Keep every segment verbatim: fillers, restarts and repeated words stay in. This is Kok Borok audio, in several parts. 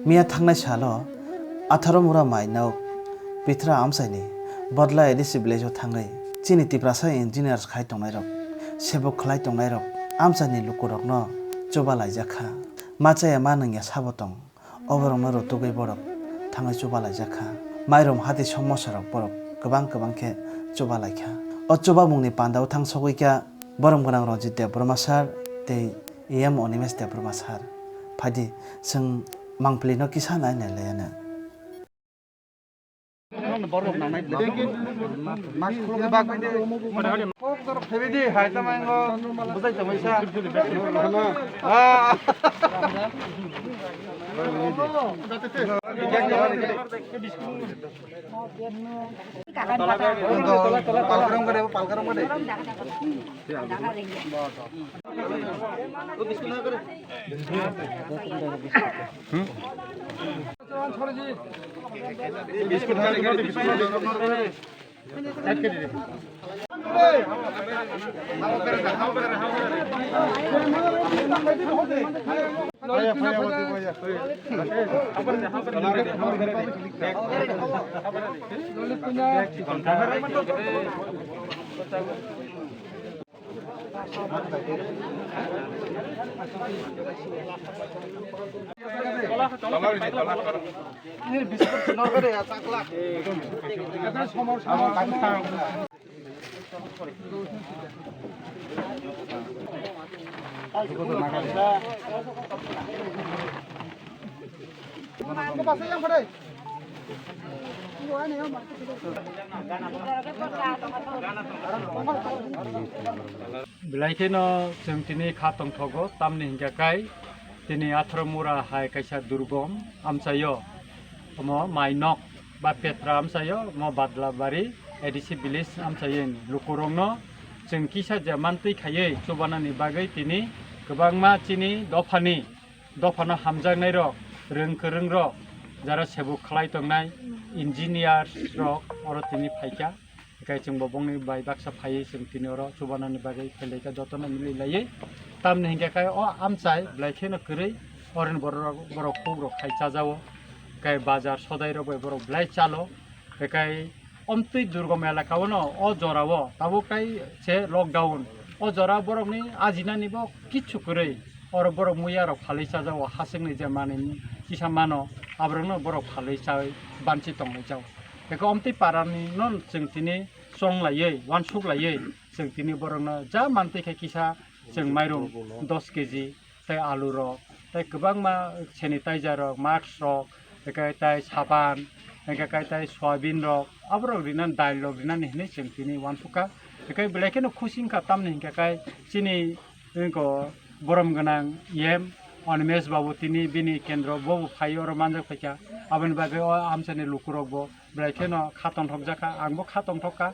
Miya thangnai salo atharo mura mai nok Pithra amchaini Bodla A D C village o thangwi chini Tiprasa engineers khai tongnairok, sebuk khlai tongnairok amchaini lukurokno chuba laijak kha. Ma chaya ma nungya sabo tong, oborokno rutugwi borok thangwi chuba laijak kha. Mairum hati somosarok borok kwbang kwbang khe chuba lai kha. O chubamungni pandao thang sogwi kha borom gwnang Ranjit Debbarma sir tei E M Animesh Debbarma sir. Phaidi, chwng mangpili no kisa nai nai laiya na. Belai kheno chwng tini kha tongthogo, tamni hingkha kai tini atharo mura hai kaisa durgom amchaio, omo mainok ba petra amchaio, omo Badlabari A D C village amchaio lukurokno chwng kisa je mantwi khaiwi chubanani bagwi tini kwbangma chini dophani dophano hamjaknairok, rwng kwrwngrok, jara sebuk khlai tongnai engineers rok oro tini phaikha. Hinkhe chwng bo bongni bai baksa phaiwi chwng tini oro chubanani bagwi phailaikha, jotono mililaiwi. Tamni hinkhe khe o amchai belai kheno kwrwi, oroni borok, borok kukrok khai chajao, hinkhe bazar sodairok bai borok belai chalo. Hinkhe omtwi durgom elaka o no o jora o tabuk kai se lockdown. O jora borokni ajinani bo kichu kwrwi. Oro borok muya rok phalwi chajao, hasingni je manwi kisa mano, aborokno borok phalwi chawi banchi tonglaijao. Eko omtwi parani no chwng tini chonglaiwi, uansuk laiwi, chwng tini borokno ja mantwi khe kisa chwng mairum dos keji, tei alu rok, tei kwbangma sanitizer rok, mask rok, tei khe tei saban, tei khe tei soyabin rok, aborok rinani, dal rok rinani hinwi chwng tini uansukha. Tei khe belai kheno khusi wngkha, tamni hinkhe khe chini wngkha borom gwnang E M Animesh babu, tini bini kendro bo bo phai oro manjak phaikha. Aboni bagwi o amchaini lukurok bo belai kheno kha tongthokjak kha, ang bo kha tongthok kha.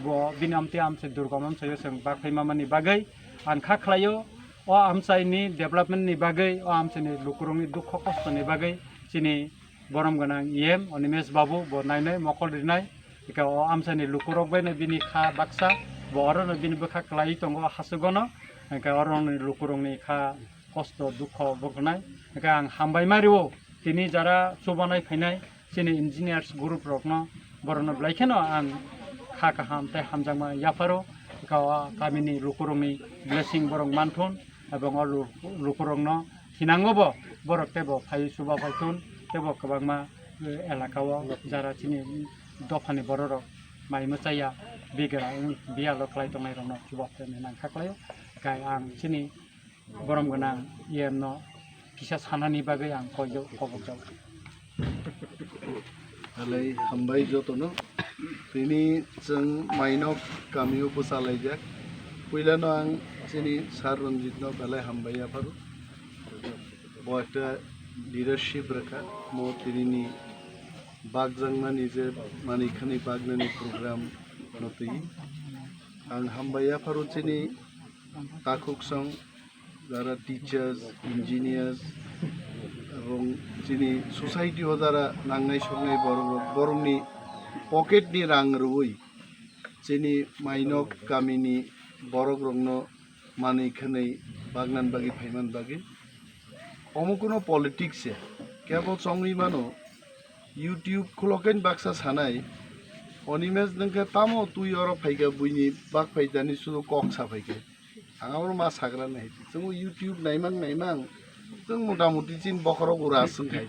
Bo bini amtwi amchai durgom amchaio chwng bakphai mamani bagwi ang kha khlaio. O amchaini development ni bagwi, o amchaini lukurokni dukho kosto ni bagwi chini borom gwnang E M Animesh babu bo nainai mokol rinai. Eka o amchaini lukurok baino bini kha baksa, bo orono bini bwkha kwlaiwi tongo hasugano. Eka oroni lukurokni kha kosto dukho bo gnai. Eka ang hambai ma rio tini jara chubanai phainai chini engineers group rokno, borokno belai kheno ang kha kaham tei hamjakma yapharo. Eka o kamini lukurokni blessing borok manthun, ebong o lu-, lukurokno thinango bo borok teibo phai chuba phaithun, teibo kwbangma, eh, elaka o jara chini dophani bororok mai mwchaya bigra wng biyalo khlai tongnai rokno chuba phaithun hinwi ang kha khlaio. Kai ang chini borom gwnang E M no kisa sanani bagwi ang koijak, kobokjak. Alai hambai jotono. Tini chwng mainok kamio bwchalaijak. Puilano ang chini Sir Ranjit no belai hambai yapharo. Bo ekta leadership rwkha. Mo tinini bakjakmani je manwi khani baknani program no twi. Ang hambai yapharo chini takhuk song jara teachers, engineers, ebong chini society o jara nangnai soknai borok rok, borokni pocket ni rang rwui chini mainok kamini borok rokno manwi khwnwi bagnan bagwi phaiman bagwi omo kuno politics se, Kebo chongwi mano, YouTube khulokain baksa sanai, Onimesh nwngkhe tamo twi oro phaikha buini bak phaidani sudu kok sa phaikha. Ang abo ma sagra nai. Chwng YouTube naimang naimang, chwng mota moti chin bokhorok ura swngkhai.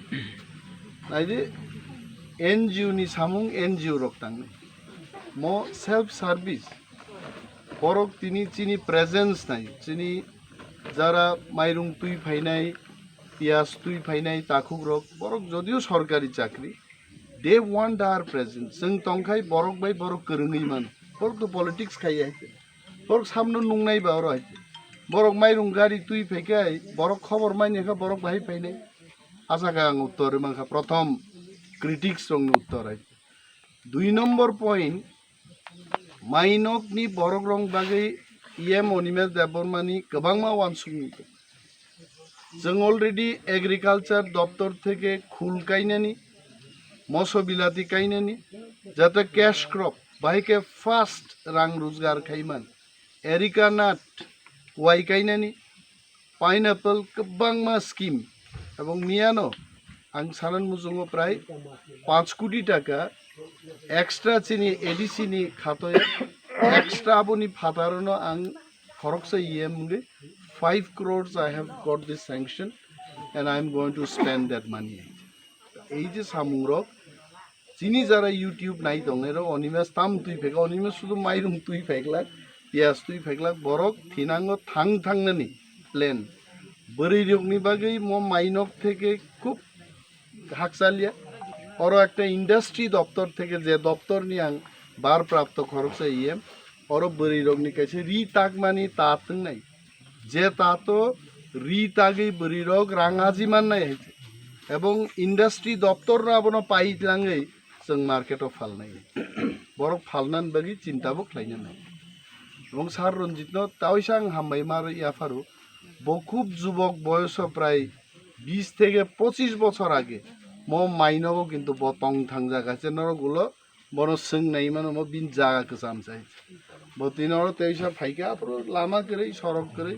Naidi N G O ni samung N G O rok tangni. Mo self service. Borok tini chini presence nai, chini jara mairung twi phainai, piyas twi phainai takhuk rok, borok jodio sorkari chakri, they want our presence. Chwng tongkhai borok bai borok kwrwngwi mano. Borok to politics khai hai. Borok samno nungnai ba oro hai. Borok mairung gari twi phaikhai, borok khobor manya kha borok bahai phainai. Asakha ang uttor mankha, prothom critics rokni uttor hai. Dui number point, mainokni borok rok bagwi E M Onimesh Debbarmani kwbangma wansukmung tong. Chwng already agriculture doptor theke khul kainani, moso bilati kainani, jate cash crop, bahai khe fast rang rojgar khaiman, erica nut, wai kainani, pineapple kwbangma scheme, ebong miyano ang sanan muchungo prai panch koti taka extra chini A D C ni khatoya, extra aboni phataro no ang khoroksa E M wngwi five crores I have got this sanction and I am going to spend that money. Ei je samungrok chini jara YouTube nai tongnai rok, Onimesh tam twi phek, Onimesh sudu mairung twi pheklak, piyas twi pheklak, borok thinango thang thangnani plan. Bwrwi rokni bagwi mo mainok theke khub hakchalya. Oro ekta industry doptor theke, je doptor ni ang barprapto khoroksa E M, oro bwrwi rokni kaisa ri takmani ta twngnai. Je tato ri tagwi bwrwi rok rang aji mannai hai se. Ebong industry doptor no abono pai langwi chwng market o phalnai. Borok phalnan bagwi chinta bo khlaina nai. Ebong Sir Ranjit no taisa ang hambai ma rw yapharo. Bo khub jubok boyoso prai bis theke pochis bochor age. Mo mainogo kintu bo tong thang jaga se norok ulo. Bono swng nai mano, mo bini jaga kwcham sai. Bo tini oro teisa phaikha, aphuru lama kwrwi, sorok kwrwi,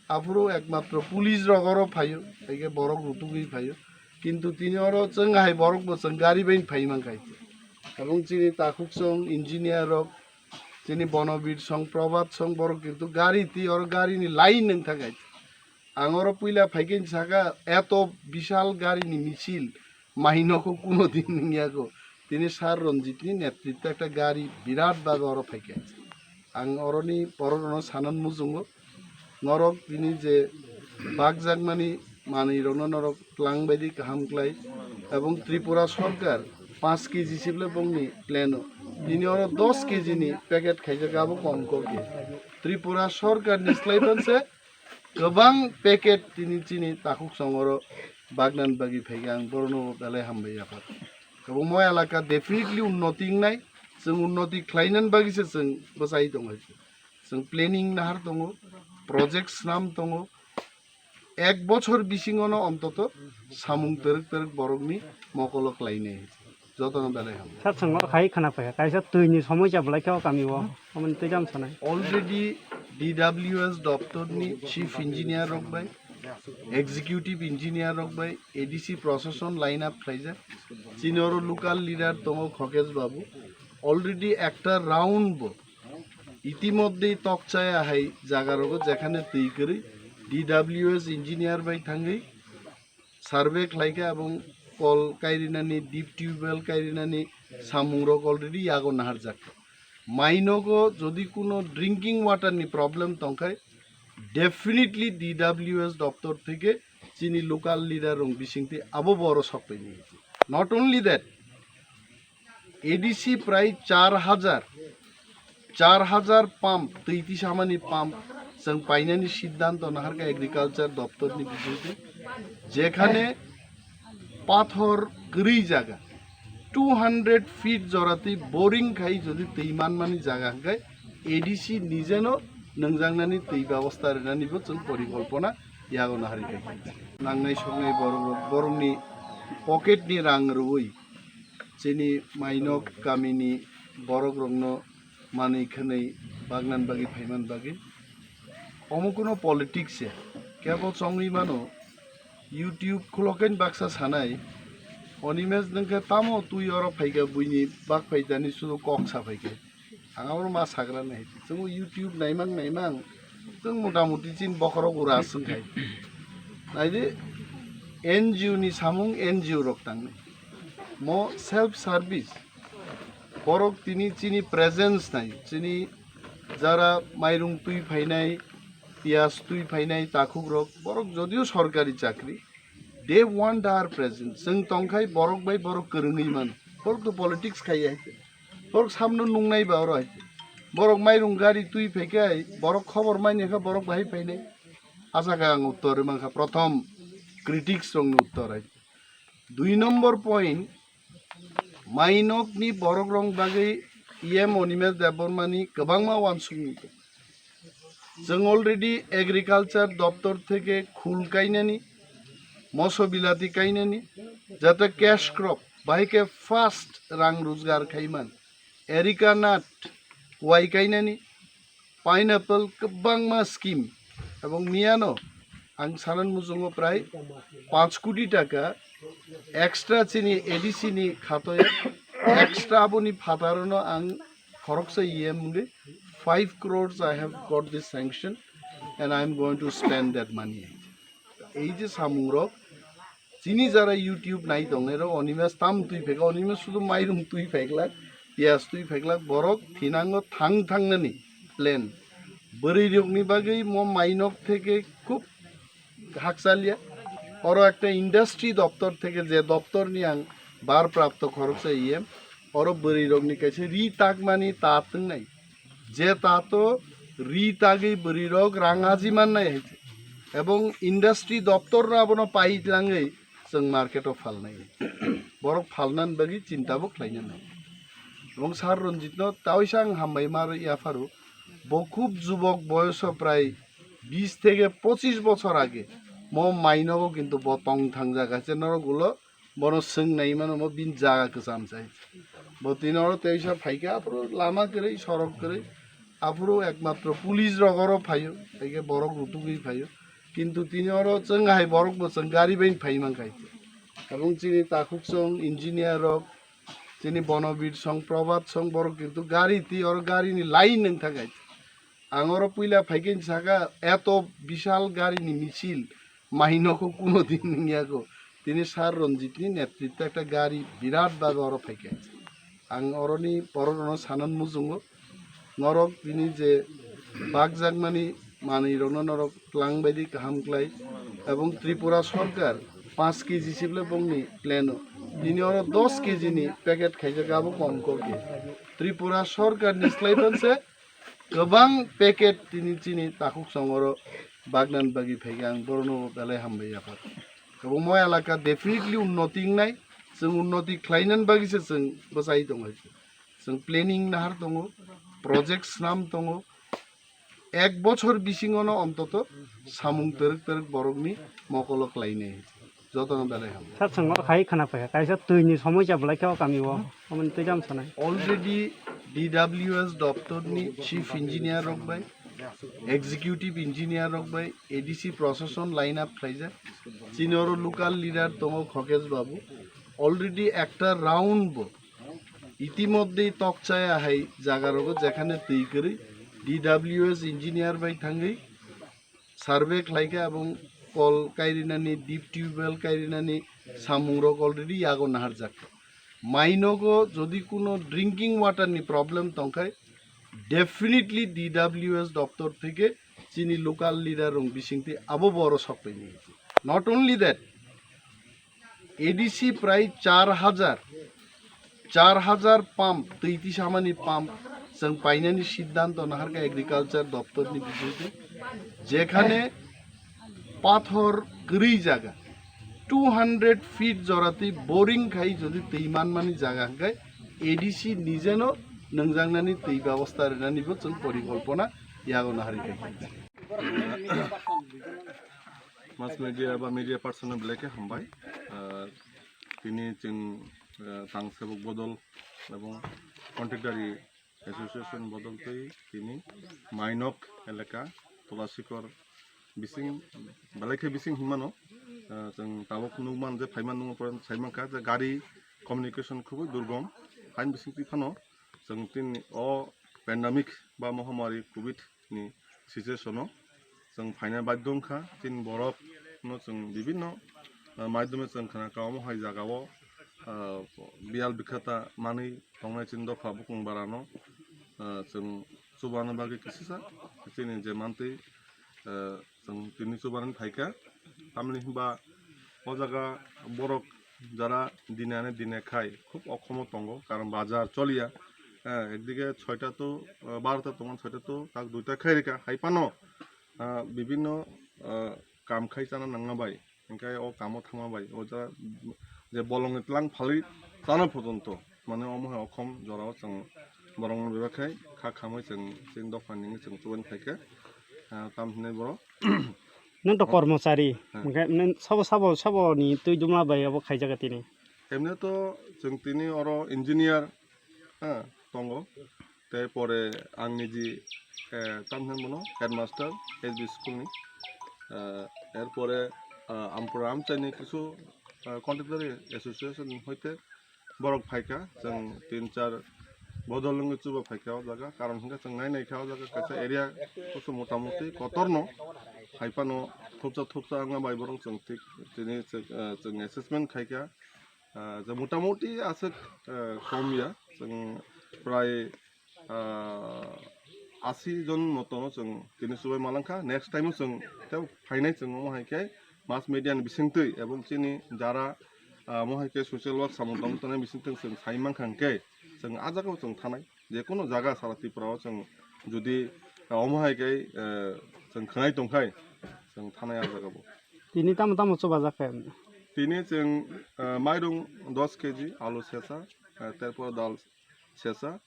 aphuru ekmatro police rok oro phaio, haikhe borok rutugwi phaio. Kintu tini oro chwng hai borok bo chwng gari bai phai mankha. Ebong chini takhuk song, engineer rok, chini Bonobir song, Probhat song, borok kintu gari twi oro gari ni line nwng thangkha. Ang oro puila phaikhe saka, eto bishal gari ni misil, mainokgo kuno din nungya kho. Tini Sir Ranjit ni netritto ekta gari birat bago oro phaikha. Ang oroni borok rokno sanan muchungo. Norok tini je bakjakmani manwi rokno norok twlang baidi kaham klai. Ebong Tripura sorkar panch K G sible bongni plan o. Tini oro dos K G ni packet khaijak abo kom kok khe. Tripura sorkar ni slai panse kwbang packet tini chini takhuk songoro bagnan bagwi phaikha, ang borokno belai hambai yapha. Kwbangma elaka definitely unnoti wngnai, chwng unnoti khlainani bagwi se chwng bwchai tongo. Chwng planning nahar tongo, project swnam tongo, ek bochor bisingono ontoto samung twrwk twrwk borokni mokolo khlainai. Jotono belai hambai. Sir, chwng o khai khna paikha, kaisa twini somosya belai khe o kami o, omo twi jam sanai. Already D W S doptorni chief engineer rok bai, executive engineer rok bai, A D C procession line up khlaijak. Chini oro local leader tongo Khokesh Babu. Already ekta round bo itimodhye tokchaya hai jaga rogo jekhane twi kwrwi D W S engineer bai thangwi survey khlaikha, ebong kol kairinani, deep tubewell kairinani samungrok already yago naharjak. Mainogo jodi kuno drinking water ni problem tongkhai, definitely D W S doptor theke chini local leader rok bisingtwi abo boro sokpaini. Not only that, A D C prai char hajar, char hajar pump, twi tisamani pump chwng painani siddhanto naharkha agriculture doptorni bisingtwi, jekhane pathor kwrwi jaga two hundred feet joratwi boring khai jodi twi manmani jaga hwnkhe A D C nijeno nungjaknani twi bebosta rinanibo chwng porikolpona yago naharwi khaikha. Nangnai soknai borok rok, borokni pocketni rang rwui chini mainok kamini borok rokno manwi khwnwi bagnan bagwi phaiman bagwi. Omo kuno politics se, kebo chongwi mano, YouTube khulokain baksa sanai, Onimes nungkhe tamo twi oro phaikha buini bak phaitani sudu kok saphaikha. Ang abo ma sagra nai. Chwng YouTube naimang naimang. Chwng mota moti chin bokhorok ura swngkhai. Naidi N G O ni samung N G O rok tangnai. Mo self service. Borok tini chini presence nai. Chini jara mairung twi phainai, piyas twi phainai takhuk rok. Borok jodio sorkari chakri. They want our presence. Chwng tongkhai borok bai borok kwrwngwi mano. Borok to politics khaiya hai. Borok samno nungnai ba oro hai. Borok mairung gari twi phaikhai, borok khobor manya kha borok bahai phainai. Asakha ang uttor mankha, prothom critics rokni uttor hai. Dui number point, mainokni borok rok bagwi E M Onimes Debbarmani kwbangma wansukni. Chwng already agriculture doptor theke khul kainani, moso bilati kainani, jate cash crop, bahai khe fast rang rojgar khaiman, erica nut, wai kainani, pineapple, kwbangma scheme. Ebong miyano ang sanan muchungo prai panch koti taka extra chini A D C ni khatoya, extra aboni phataro no ang khoroksa E M wngwi five crores I have got this sanction and I am going to spend that money. Ei je samung rok chini jara YouTube nai tongnai rok Onimes tam twi phek, Onimes sudu mairung twi pheklak, piyas twi pheklak, borok thinango thang thangnani plan. Bwrwi rokni bagwi mo mainok theke khub hakchaliya. Oro ekta industry doptor theke je doptor ni ang barprapto khoroksa E M, oro bwrwi rokni kaisa ri takmani ta twngnai. Je ta to ri tagwi bwrwi rok rang aji mannai hai se. Ebong industry doptor no abono pai langwi chwng market o phalnai. Borok phalnani bagwi chinta bo khlaina nai. Ebong sir Ranjit no taisa ang hambai ma rw yapharo. Bo khub jubok boyoso prai bis theke pochis bochor age. Mo mainogo kintu bo tong thang jaga se norok ulo bono swng nai mano mo bini jaga kwcham sai. Bo tini oro teisa phaikha aphuru lama kwrwi sorok kwrwi aphuru ekmatro police rok oro phaio, tei khe borok rutugwi phaio. Kintu tini oro chwng hai borok bo chwng gari bai phai mankha. Ebong chini takhuk song engineer rok, chini Bonobir song, Probhat song borok kintu gari twi oro gari ni line nung thang hai. Ang oro puila phaikhe saka eto bishal gari ni misil mainokho kuno din nungyakho. Tini sir Ranjit ni netritto ekta gari birat bhabe oro phaikha. Ang oroni borok rokno sanan muchungo. Norok tini je bakjakmani manwi rokno norok twlang baidi kaham khlai. Ebong Tripura sorkar panch K G sible bongni plan o. Tini oro dos K G ni packet khaijak abo kom kokhe. Tripura sorkar ni slai panse kwbang packet tini chini takhuk songoro bagnan bagwi phaikha ang borokno belai hambai yaphar. Kwbangma elaka definitely unnoti wngnai, chwng unnoti khlainani bagwi se chwng bwchai tongo. Chwng planning nahar tongo, project snam tongo, ek bochor bisingono ontoto samung twrwk twrwk borokni mokolo khlainai. Jotono belai hambai. Sir, chwng oro khai khna phaikha, kaisa twini somosa belai khe o kami o, omo twi jam sanai. Already D W S doptor ni chief engineer rok bai, executive engineer rok bai, A D C procession line up khlaijak. Chini oro local leader tongo Khokesh Babu. Already ekta round bo itimodhye tokchaya hai jaga rogo jekhane twi kwrwi D W S engineer bai thangwi survey khlaikha, ebong kol kairinani, deep tubewell kairinani samung rok already yago naharjak. Mainogo jodi kuno drinking water ni problem tongkhai, definitely D W S doptor theke chini local leader rong bisingtwi abo boro sokpaini. Not only that, A D C prai char hajar, char hajar pump, twi tisamani pump chwng painani siddhanto naharkha agriculture doptor ni bisingtwi, jekhane pathor kwrwi jaga two hundred feet joratwi boring khai jodi twi manmani jaga hwnkhe A D C nijeno nungjaknani twi bebosta rinanibo chwng porikolpona yago naharkha. Mass media ba media person no belai khe hambai. Ah, tini chwng, ah, tang sebok bodol ebong contractory association bodol twi tini Mainok elaka Tulasikor bising, belai khe bising hinmano, ah, chwng tabuk nukman je phaiman nukman pore saimankha je gari communication khubui durgom, hain bising twi phano chwng tini o pandemic ba mohamari covid ni situation o chwng phaina badhyo wngkha, chini borok no chwng bibinno, ah, maidhyome chwng khna kha omo hai jaga o, ah, biyal bikhata manwi tongnai chini dopha bukung bara no, ah, chwng chubana bagwi kisisa chini je mantwi, ah, chwng tini chubanani phaikha, tamni hinba o jaga borok jara dine ani dine khai khub okhomo tongo, karon bajar choliya, ah, ekdige soita to, ah, barota tongo, soita to tak duita khai rikha, hai phano, ah, bibinno, ah, kam khai chana nangma bai, hinkhe o kamo thangma bai, o jaga je bolongni tlang phalwi chana porjonto, mane omo hai okhom jorao chwng borokno bebak khai kha khamwi chwng chini dophani wngwi chwng chubani phaikha, ah, tam hinwi borok. Nwng to kormochari, hwnkhe nwng sabo, sabo, saboni twi duma bai abo khaijak tini. Emne to chwng tini oro engineer, ha, tongo. Tei pore ang niji, eh, tam hwnwi mano headmaster S B school ni. Eh, erpore, ah, Ampura amchaini kisu, ah, contemporary association hoite borok phaikha, chwng tin char bodol wngwi chuba phaikha o jaga, karon hwnkhe chwng nai naikha o jaga kaisa area kusu motamuti kotorno hai phano thupsa thupsa wngma bai borok chwng thik tini chwng, ah, chwng assessment khaikha, ah, je motamuti aswk, ah, kom ya chwng prai, ah, asi jon motono chwng tini chubai malangkha, next time o chwng tei phainai chwng omo hai khe mass media ni bisingtwi ebong chini jara, ah, omo hai khe social work samung tang tongnai bisingtwi chwng sai mankha hwnkhe chwng ah jagao chwng thanai, je kono jaga sara Tripura o chwng jodi, ah, omo hai khe, eh, chwng khwnai tongkhai chwng thanai ah jagao. Tini tamo tamo chubajak khe? Tini chwng, ah, mairung dos K G, alu sesa, ah, terpor dal sesa,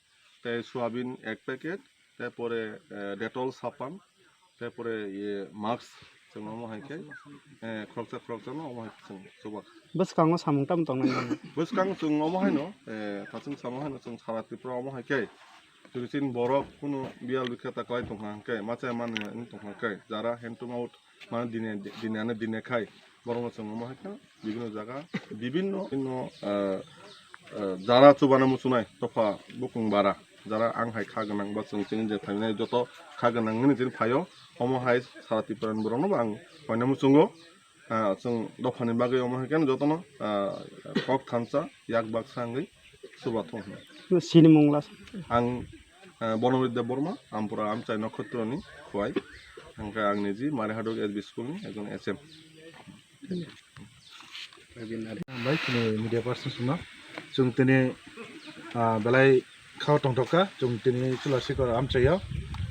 tei soyabin ek packet, tei pore, eh, Dettol sapan, tei pore iye mask, chwng omo hai khe, eh, khoroksa khoroksa no omo hai khe chwng chubak. Bwskango samung tamo tongnai mano? Bwskang chwng omo hai no, eh, tachwng samo hai no chwng sara Tripura omo hai khe, chwng chini borok kunu biyal bikha ta kwlai tongkha hwnkhe, machai manwi wng tongkha hwnkhe, jara hand to mouth, mane dine, dine ane dine khai, borokno chwng omo hai khe bibinno jaga, bibinno, bibinno, ah, ah, jara chubana muchunai topha bukung bara, jara ang hai kha gwnang ba chwng chini je phainai joto kha gwnang nini chini phaio, omo hai sara Tripura ni borokno bo ang koina muchungo, ah, chwng dophani bagwi omo hai khe jotono, ah, kok thansa yak baksa wngwi chuba thung hino. Sinimung las. Ang, ah, Bonobridya Debbarma, Ampura Amchai Nokhotroni Khwai, hwnkhe ang niji Marihaduk S B school ni ekjon S M. Bai chini media person songno chwng tini, ah, belai khao tongthok kha, chwng tini Chulasikor amchaio,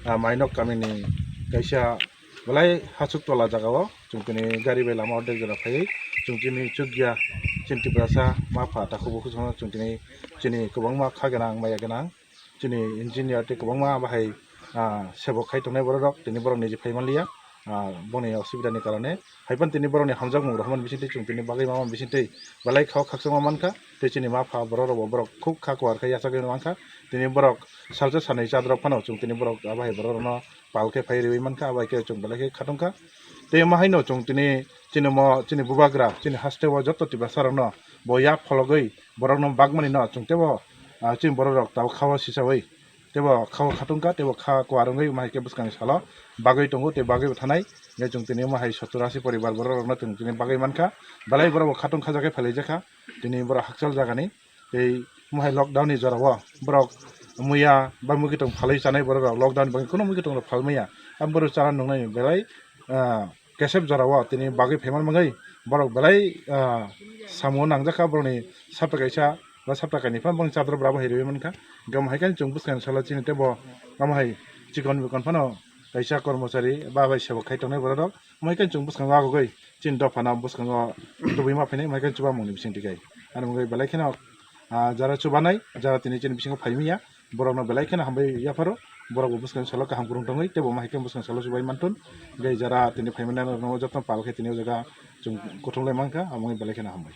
ah, Mainok kamini kaisa belai hachuk tola jagao chwng tini gari bai lama ordek jora phaiwi chwng chini chukya chini Tiprasa mapha takhuk bukhuk songno chwng tini chini kwbangma kha gwnang maya gwnang chini engineer tei kwbangma bahai, ah, sebok khai tongnai borok rok, tini borok niji phai manliya, ah, boni osubida ni karone. Haiphano tini borok ni hamjakmung rohormani bisingtwi chwng tini bagwi mama bisingtwi belai khao khakchangma mankha, tei chini mapha borok rok bo borok khub kha kuar khe yachagwi mankha, tini borok salsa sanwi chadrok phano chwng tini borok abo hai borok rokno pal khe phai riwi mankha, abo hai khe chwng belai khe khatungkha. Tei omo haino chwng tini chini mo chini bubagra chini hasteo joto Tiprasa rokno bo yak phologwi borokno bagmani no chwng teibo, ah, chini borok rok tabuk khao sisawi teibo khao khatungkha, teibo kha kuar wngwi omo hai khe bwskangni salo bagwi tongo, tei bagwi bo thanai. Hingkhe chwng tini omo hai sottor asi poribar borok rokno chwng tini bagwi mankha, belai borok bo khatung khajakhe phailaijak kha tini borok hakchal jagani. Tei omo hai lockdown ni jora o borok muya ba muikwthwng phalwi chanai borok rok lockdown ni bagwi kunu muikwthwng rok phalmaya, abo borok chana nungnai belai, ah, kesep jora o tini bagwi phaiman mangwi borok belai, ah, samung o nangjak kha, borokni sapta kaisa ba sapta kainwi phano borokni chadra bwrabo hai rwi mankha. Hingkhe omo hai khe chwng bwskangni salo chini teibo omo hai chikon bikon phano kaisa kormochari ba bai sebok khai tongnai borok rok, omo hai khe chwng bwskango agogwi chini dophano bwskango tubui ma phainai, omo hai khe chubamungni bisingtwi khai. Ani bagwi belai kheno, ah, jara chubanai, jara tini chini bisingo phai manya, borokno belai kheno hambai yapharo, borok bo bwskangni salo kaham kwrwng tongwi, teibo omo hai khe bwskangni salo chubai manthun. Hingkhe jara tini phai manya rokno jotono pal khe tini o jaga chwng kuthumlai mankha, abo wngwi belai kheno hambai.